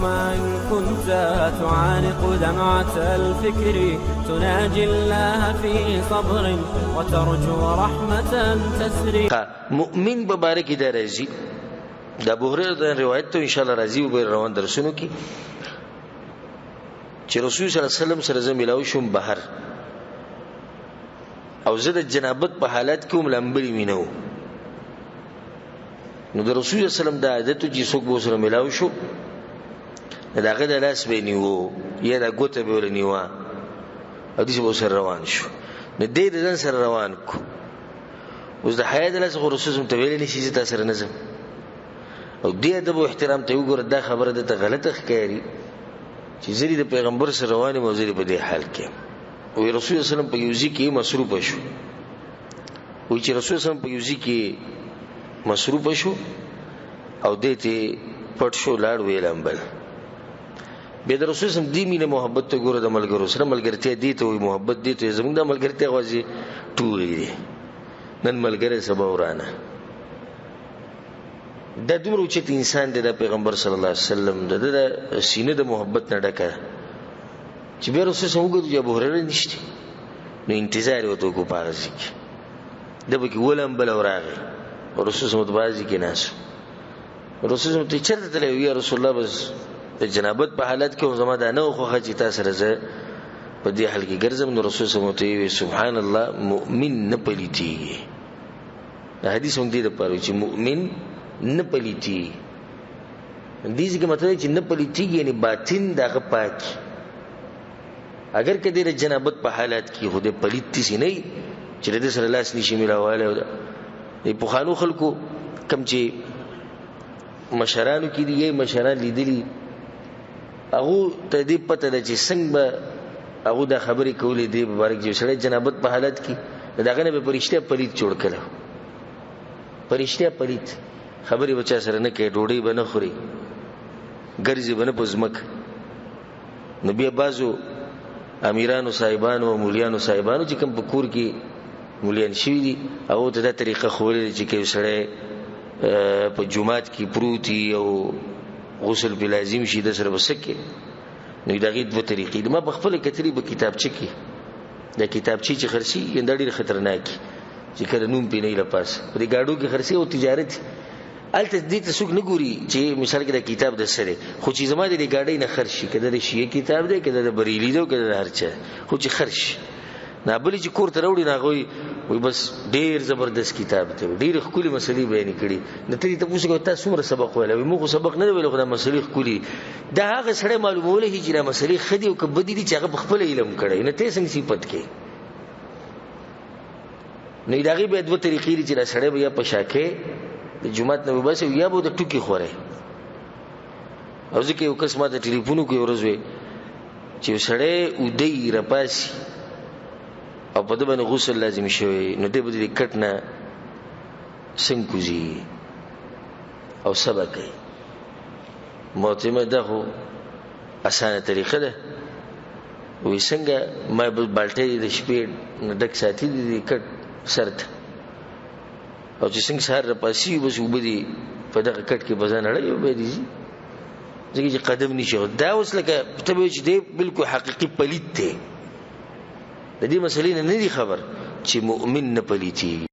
إن كنت تعانق دمعة الفكر، تناجي الله في صبر وترجو رحمة تسري. مؤمن په باره کې دا راځي، د ابو هريره د روایت ته ان شاء الله راځي به روان درسونو کې، چې رسول صلی الله علیه وسلم سره زه ملاو شوم بهر، او زه د جنابت په حالت کې وم، لمبلي مې نه وو. نو د رسول صلی الله علیه وسلم دا عادت و چې څوک به ورسره ملاو شو، نو د هغه د لاس به یې نیوه یا د ګوته به یې ورله نیوه، او داسې به ورسره روان شو. نو دی د ځان سره روان کړو. اوس د حیا د لاسه خو رسول صلی الله علیه وسلم ته ویلی نه شي زه تا سره نه ځم، او دې ادب او احترام ته وګوره، دا خبره ده ته غلطه ښکاري چې زه دې د پیغمبر سره روان یم او زه دې په دې حال کې یم. وایي رسول الله صلی الله علیه وسلم په یو ځای کې مصروف شو. وایي چې رسول الله صلی الله علیه وسلم په یو ځای کې مصروف شو او دې ته پټ شو، لاړ ویې لمبل. بیا د رسول صلی الله علیه وسلم دې مینه محبت ته ګوره، د ملګرو سره ملګرتیا دې ته وایي، محبت دې ته وایي. زموږ دا ملګرتیا غواځي ټولې دي، نن ملګری سبا ورانه. دا دومره اوچت انسان دی دا پیغمبر صلی الله علیه وسلم، د ده د سینه د محبت نه ډکه ده چې بیا رسول صلی الله علیه وسلم وګوري چې ابوهریره نشته، نو انتظار یې ورته وکړو په هغه ځای کې. ده پکې ولمبل او راغی، رسول صلی الله علیه وسلم په هغه ځای کې ناست و. رسول صلی الله علیه وسلم ته چېرته تللی وې؟ یا رسول الله بس د جنابت په حالت کې وم، زما دا نه وه خوښه چې تا سره زه په دې حال کې ګرځم. نو رسول صلی الله علیه وسلم ورته وویل سبحان الله، مؤمن نه پلیتېږي. دا حدیث موږ دې لپاره وایو چې مؤمن نه پلیتېږي. دې ځای کې مطلب چې نه پلیتېږي یعنې باطن د هغه پاک، اگر که دی د جنابت په حالت کې خو دی پلیت داسې نه وي چې له ده سره لاس نشي ملاولی. د پخوانو خلکو کوم چې مشرانو کې دي، یې مشران لیدلي، هغو ته دې پته ده چې څنګه به هغو دا خبرې کولې دې مبارک چې سړی جنابت په حالت کې د هغه نه به په رښتیا پلیت جوړ کړی، په رښتیا پلیت، خبرې به چا سره نه کوي، ډوډۍ به نه خوري، ګرځي به نه په ځمکه. نو بیا بعضو امیرانو صاحبانو او مولیانو صاحبانو چې کوم په کور کې مولیان شوي دي، هغو ته دا طریقه ښوولې ده چې که یو سړی په جومات کې پروت وي او غسل پرې لازم شي، ده سره به څه کوي؟ نو د هغې دوه طریقې دي. ما په خپله کتلي په کتابچه کې، دا کتابچې چې خرڅېږي دا ډېرې خطرناکې چې کله نوم پرې نه وي له پاسه، په دې ګاډو کې خرڅېږي او تجارت هلته دې ته څوک نه ګوري چې مثال کې دا کتاب د څه دی، خو چې زما د دې ګاډۍ نه خرڅ شي، که دا د شیعه کتاب دی، که دا د بریلي دی، او که دا د هر چا، خو چې خرڅ شي. نه بلې چې کور ته راوړي، نو هغه وایي بس ډېر زبردست کتاب دی، ډېرې ښکلې مسلې بیانې کړي. نو ته دې تپوس وکړه تا څومره سبق ویلی؟ وایي موږ خو سبق نه دی ویلی، خو دا مسلې ښکلې دي. دا هغه سړی معلومولی شي چې دا مسلې ښه دي او که بدې دي، چې هغه په خپله علم کړی، نو ته یې څنګه صفت کوې؟ نو د هغې بیا دوه طریقې دي چې دا سړی به یا په شا کوي د جومات نه وباسي، یا به د ټوکې خوري. او ځکه یو کس ما ته ټلیفون وکړ یو ورځ، وایي چې یو سړی اوده وي راپاڅي او په ده باندې غسل لازم شوی، نو دی به د دې کټ نه څنګه کوزي او څه به کوي؟ ما ورته وویل دا خو اسانه طریقه ده. وایي څنګه؟ ما به بالټۍ د شپې نه ډک ساتي د دې کټ سر ته، او چې څنګه سهار راپاڅېږي بس اوبه دې په دغه کټ کې په ځان اړوي او بیا دې ځي، ځکه چې قدم نشي. دا اوس لکه ته به چې دی بالکل حقیقي پلیت دی، د دې مسلې نه نه دي خبر چې مؤمن نه پلیتېږي.